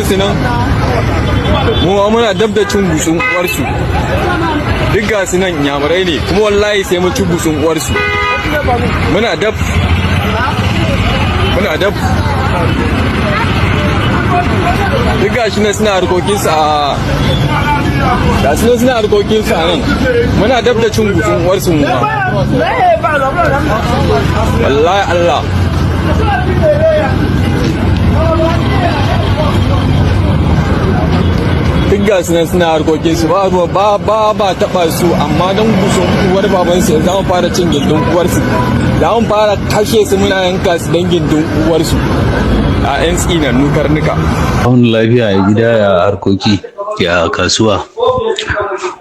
Su nan, mu ma muna dab da cin gutsun uwarsu. Duk ga su nan, inyamurai ne, kuma wallahi sai mun ci gutsun uwarsu. Muna dab, muna dab. Duk ga shi nan suna harkokinsu a, ga su nan suna harkokinsu a nan. Muna dab da cin gutsun uwarsu mu ma, wallahi Allah. Duk ga su nan suna harkokin su, ba ruwa, ba ba ba taba su, amma don gutsun uwar baban su za mu fara cin gindin uwarsu, za mu fara kashe su, muna yanka su don gindin uwarsu a yan tsinannu karnuka. Wani lafiya, ya gida, ya harkoki, ya kasuwa?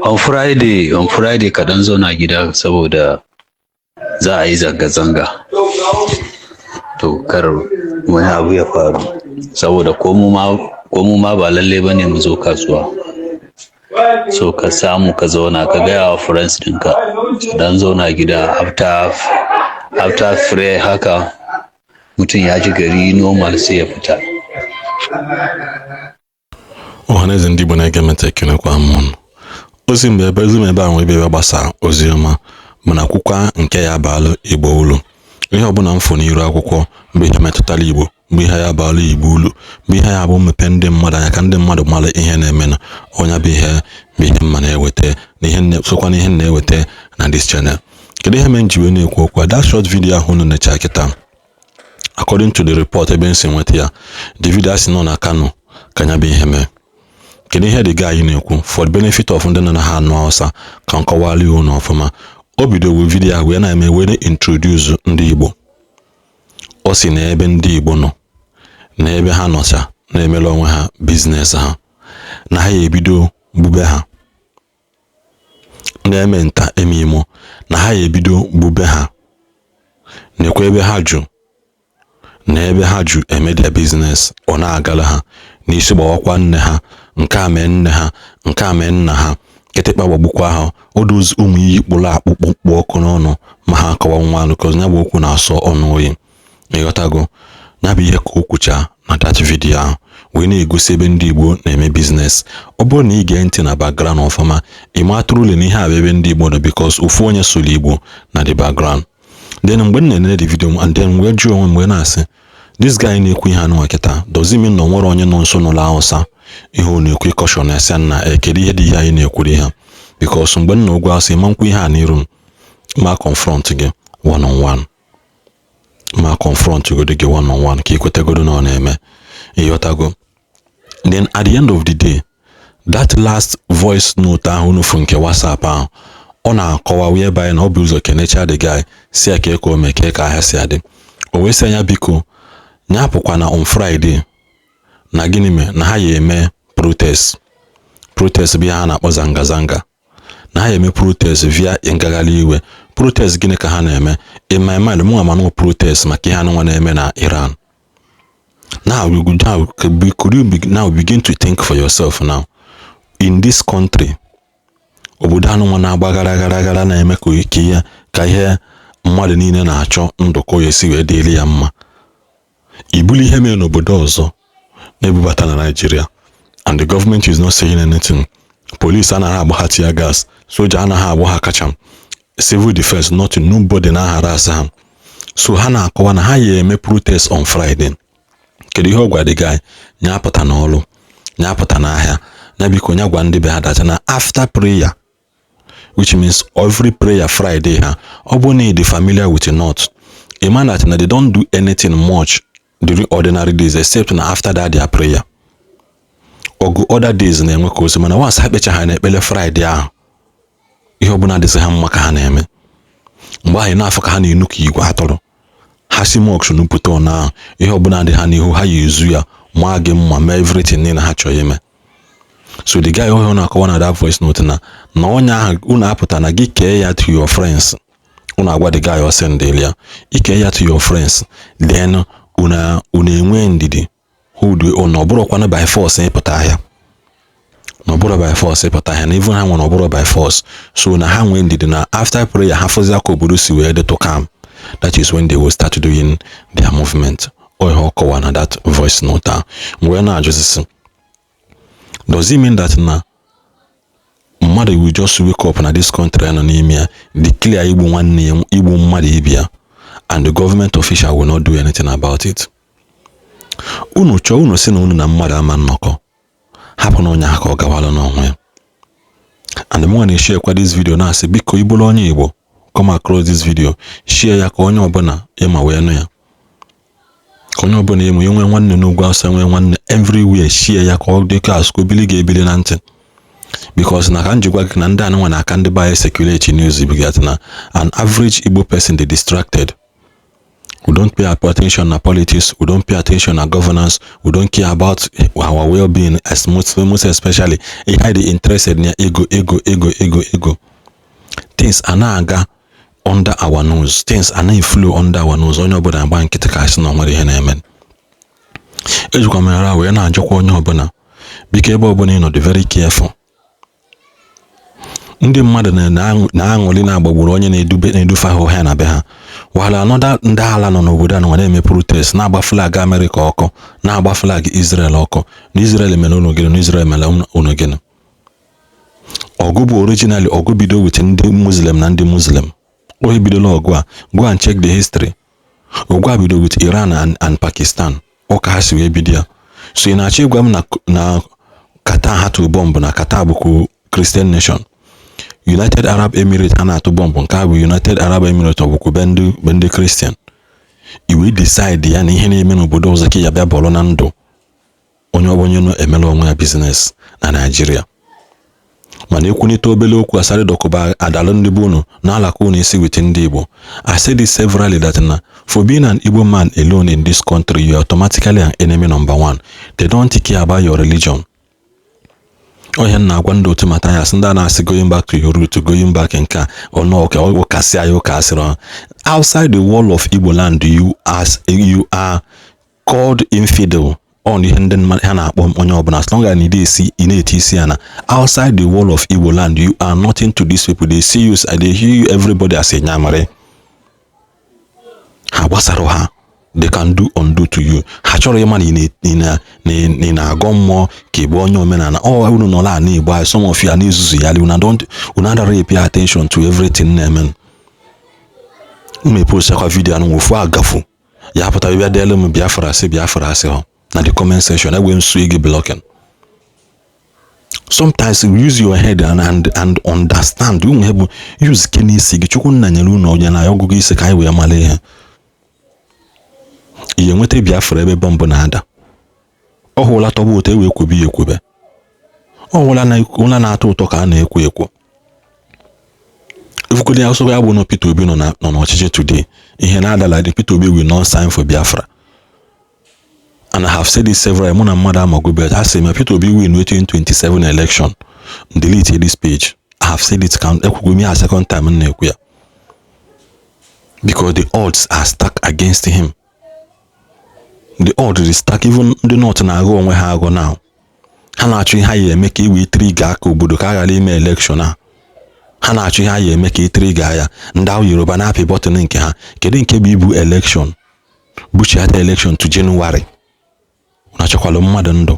On Friday ka dan zauna gida saboda za a yi zanga-zanga. To, kar wani abu ya faru, saboda ko mu ma ba lalle ba ne mu zo kasuwa. So ka samu ka zauna, ka gaya wa friends ɗinka su dan zauna gida. After prayer haka, mutum ya ji gari normal, sai ya fita. Ọhaneze ndị Igbo na-ege m ntị, ekenekwa m unu. Ozi mgbe ebe ozi m ebe a nwe ebe gbasa ozi ọma, mana kwukwa nke ya abalụ Igbo ulu. Ihe ọbụla m fụ n'iru akwụkwọ bụ ihe metụtara Igbo, bụ ihe ya abalụ Igbo ulu, bụ ihe ya bụ mmepe ndị mmadụ anya, ka ndị mmadụ mara ihe na-emenụ. Ọnya bụ ihe mma na-eweta na ihe sokwa na ihe na-eweta na this channel. Kedu ihe mere m ji wee na-ekwu okwu a? That short video ahụ unu necha kịta, according to the report ebe m si nweta ya, the video a sị nọ na Kano ka ya bụ ihe mee. Kedu ihe the guy na-ekwu? For the benefit of ndị nọ na ha anụ Hausa, ka m kọwara ya unu ọfụma. O bido video ahụ wee na-eme, wee introduce ndị Igbo. Ọ si na ebe ndị Igbo nọ, na ebe ha nọcha na-emere onwe ha business ha, na ha ya ebido gbube ha, na-eme nta eme imo, na ha ya ebido gbube ha, nekwa ebe ha jụ, na ebe ha jụ eme their business, ọ na-agala ha n'isi, gbawakwa nne ha, nke a mee nne ha, nke a mee nna ha, kịtịkpa gbagbukwa ha. Odozi ụmụ iyi kpụrụ akpụ kpụ ọkụ n'ọnụ ma ha akọwa nwa anụ ka ya bụ okwu na-asọ ọnụ oyi. Ịghọtago? Ya bụ ihe ka o kwucha na that video ahụ, wee na-egosi ebe ndị Igbo na-eme business. Ọ bụrụ na ị gee ntị na background ọfụma, ị matụrụ ule na ihe a bụ ebe ndị Igbo nọ, because ofu onye sụrụ Igbo na the background. Then mgbe m na-enene the video and then wee jụọ onwe m, wee na-asị, this guy na-ekwu ihe anụnwa kịta, does it mean na o nwere onye nọ nso n'ụlọ Hausa ihe ọ na-ekwu ịkọshọn esi na kedu ihe dị ihe anyị na-ekwuru ihe? Because mgbe m na ụgwọ asị ma nkwu ihe a n'iru m, ma confront gị one on one, ma confront godo gị one on one, ka ị kwetagodo na ọ na-eme. Ịghọtago? Then at the end of the day, that last voice note ahụ unu fụ nke WhatsApp ahụ, ọ na-akọwa wee banye na ọ bụ ụzọ kenecha the guy, si ya ka o mee ka ahịa si adị. O wee sị anya, biko ya pụkwa na on Friday, na gịnị mee na ha ya eme protest. Protest bụ ihe ha na-akpọ zanga zanga, na ha ya eme protest via ngagharị iwe. Protest gịnị ka ha na-eme? In my mind, mụ ama na protest maka ihe anụnwa na-eme na Iran. Now you now could you now begin to think for yourself now? In this country, obodo anụnwa na-agba gara gara gara, na-eme ka ihe ka ihe mmadụ niile na-achọ ndụ ka o esi wee dịrị ya mma, ibuli ihe mere n'obodo ọzọ na-ebubata na Nigeria, and the government is not saying anything. Police anaghị agba ha tear gas, soja anaghị agba ha kacha, civil defense nothing, nobody na-aghara asa ha. So ha na-akọwa na ha ya eme protest on Friday. Kedu ihe ọ gwa the guy? Nya apụta n'ọrụ, nya apụta n'ahịa, nya biko nya gwa ndị be ha dacha na after prayer, which means every prayer Friday ha. Ọ bụrụ na ị dị familiar with the north, ị ma that na they don't do anything much during ordinary days except na after that their prayer. Ọgụ other days na-enwe ka ozi, mana once ha kpecha ha na-ekpele Friday ahụ, ihe ọbụla dịzị ha mma ka ha na-eme. Mgbe ahụ ị na-afụ ka ha na-enu ka igwe atụrụ ha si mosque nupụta ọna ahụ, ihe ọbụla dị ha n'ihu, ha ya ezu ya, maa gị mma, mee everything niile ha chọrọ ime. So the guy ọhụrụ na-akọwa na that voice note na onye ahụ unu apụta na gị kee ya to your friends, unu agwa the guy ọ sendịrị ya, ike ya to your friends, then unu enwee ndidi, hold on. Ọ bụrụkwanụ by force ịpụta ahịa, na ọ bụrụ by force ịpụta ahịa, na even ha nwere, ọ bụrụ by force. So na ha nwee ndidi, na after prayer ha fụzi ka obodo si wee dị to calm, that is when they will start doing their movement. Ọ ihe ọ kọwa na that voice note ahụ. Wee na-ajụzisi Does it mean that na mmadụ will just wake up na this country nọ n'ime ya, declare igbu nwanne ya, igbu mmadụ ibe ya, and the government official will not do anything about it? Unu chọọ, unu si na unu na mmadụ ama nnọkọ, hapụ na onye ahụ ka ọ gawala n'onwe ya. And mụ na-eshare kwa this video, na-asị, biko, ịbụrụ onye Igbo come across this video, share ya ka onye ọbụla ịma wee nụ ya, ka onye ọbụla ịmụ enwe nwanne n'ugwu Awụsa, nwee nwanne everywhere, share ya ka ọ dị ka asụkọ obili ga-ebili na ntị, because na ka m jikwa gị na ndị anụnwa na aka ndị be anyị circulate news because na an average Igbo person dey distracted. We don't pay attention na politics, we don't pay attention na governance, we don't care about our well-being, as most especially ihe anyị dị interested na ego, ego, ego, ego, ego. Things a na-aga under our nose, things a na-flow under our nose, onye ọbụla agba nkịtị ka asị na o nwere ihe na-eme. Ejikwa m ara wee na-ajụkwa onye ọbụla, biko, ebe ọbụla ị nọ, dị very careful. Ndị mmadụ na-aṅụrị na-agbagburu onye na-edube na-edufe ha ọhịa na be ha, while another ndị ala nọ n'obodo a nọ na-eme protest, na-agba flag Amerịka ọkụ, na-agba flag Israel ọkụ, na Israel mere unu gịnị, na Israel mere unu gịnị. Ọgụ bụ originally ọgụ bido with ndị Muslim na ndị Muslim. Onye bidola ọgụ a, go and check the history. Ọgụ a bido with Iran and Pakistan. Ọ ka ha si wee bido ya. So ị na-achọ ịgwa m na Qatar ha tụrụ bọmbụ, na Qatar bụkwa Christian nation? United Arab Emirates ha na-atụ bọmbụ, nke a bụ United Arab Emirates, ọ bụkwa be ndị Christian. I wee decide ya na ihe na-eme n'obodo ọzọ ka ya bịa bọrọ na ndụ onye ọ onye nọ emela onwe ya business na Naịjirịa. Mana ekwunite obele okwu, Asari Dokubo adalụ ndị be unu na-alakọ unu isi with ndị Igbo. I said this severally that na for being an Igbo man alone in this country, you are automatically an enemy number one. They don't care about your religion. Onye na-agwa ndị otu Mathias, ndị a na-asị going back to your root, going back nke a ọnụ ụkasị anyị ụka asịrị, outside the wall of Igbo land, you are called infidel. On ihe ndị ha na-akpọ onye ọbụla, as long as ị esi ị na-eti isi ya na outside the wall of Igbo land, you are nothing to these people. They see you, they hear you, everybody as a nyamari. Ha gbasara ha, they can do undo to you. Ha chọrọ ịma na ị na-agọ mmụọ ka ị bụ onye omenala. Ọ unu nọla ana Igbo anyị, some of you a na-ezuzu ya, unu don't, unu adara pay attention to everything na-eme. Unu epostakwa video anụ ofu agafu ya pụtara bịa deelu m Biafra asị, Biafra asị ha na the comment section, egwe nsu gị blocking. Sometimes use your head and understand. Ụmụ ihe bụ use ke n'isi gị. Chukwu nna nyere unu onye na ọgụgụ isi ka anyị wee mara ihe. Ihe nweta Biafra ebe bọmbụ na-ada, ọ hụla tọgbu ụtọ, e wee kwube ya ekwube. Ọ hụla na ụla na-atọ ụtọ ka a na-ekwo ekwo. Efukwere ya ọsọ ya bụ na Peter Obi nọ n'ọchịchị today, ihe na-adala dị, Peter Obi will not sign for Biafra. And I have said this several, mụ na mmadụ amago, but a sị ma Peter Obi win 2027 election, delete this page. I have said it count, ekwugo m ya second time m na-ekwu ya, because the odds are stacked against him. The odds is stacked. Even ndị North na-agụ onwe ha agụ now. Ha na-achọ ihe ha ya eme ka e wee trigger aka obodo ka a ghara ime election a. Ha na-achọ ihe ha ya eme ka e trigger ya. Ndị ahụ Yoruba na-apị button nke ha. Kedu nke bụ ibu election buchiata election to January? Na achọkwala mmadụ ndụ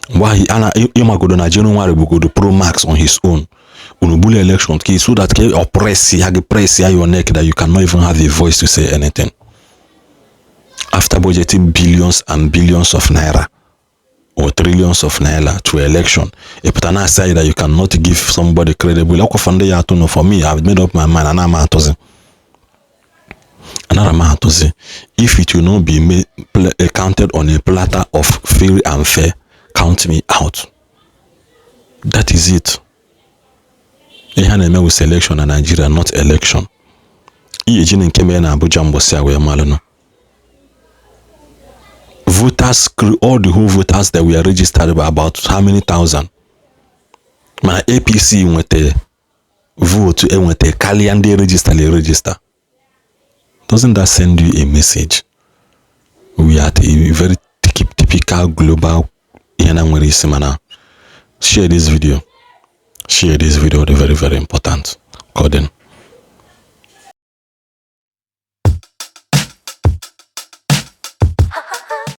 mgbe ahụ a na ịmagodo na January bụgodo pro max on his own. Unu bulu election ka so that ka oppress ya gị, press ya your neck that you cannot even have a voice to say anything, after budgeting billions and billions of naira or trillions of naira to election. Ịpụta na asị that you cannot give somebody credible ọkwa ndị ya atụ. No, for me, I've made up my mind. Ana m atụzi, anara m atụzi. If it will not be made, counted on a platter of free and fair, count me out. That is it. Ihe a na-eme with selection na Nigeria, not election. Ihe ji nke mere na Abuja mgbọsị a wee malụnụ voters, all the whole voters that were registered were about how many thousand, mana APC nweta vote enweta karịa ndị register register. Doesn't that send you a message? We are at a very typical global ihe na nwere isi. Mana share this video, share this video, dị very very important. Coding.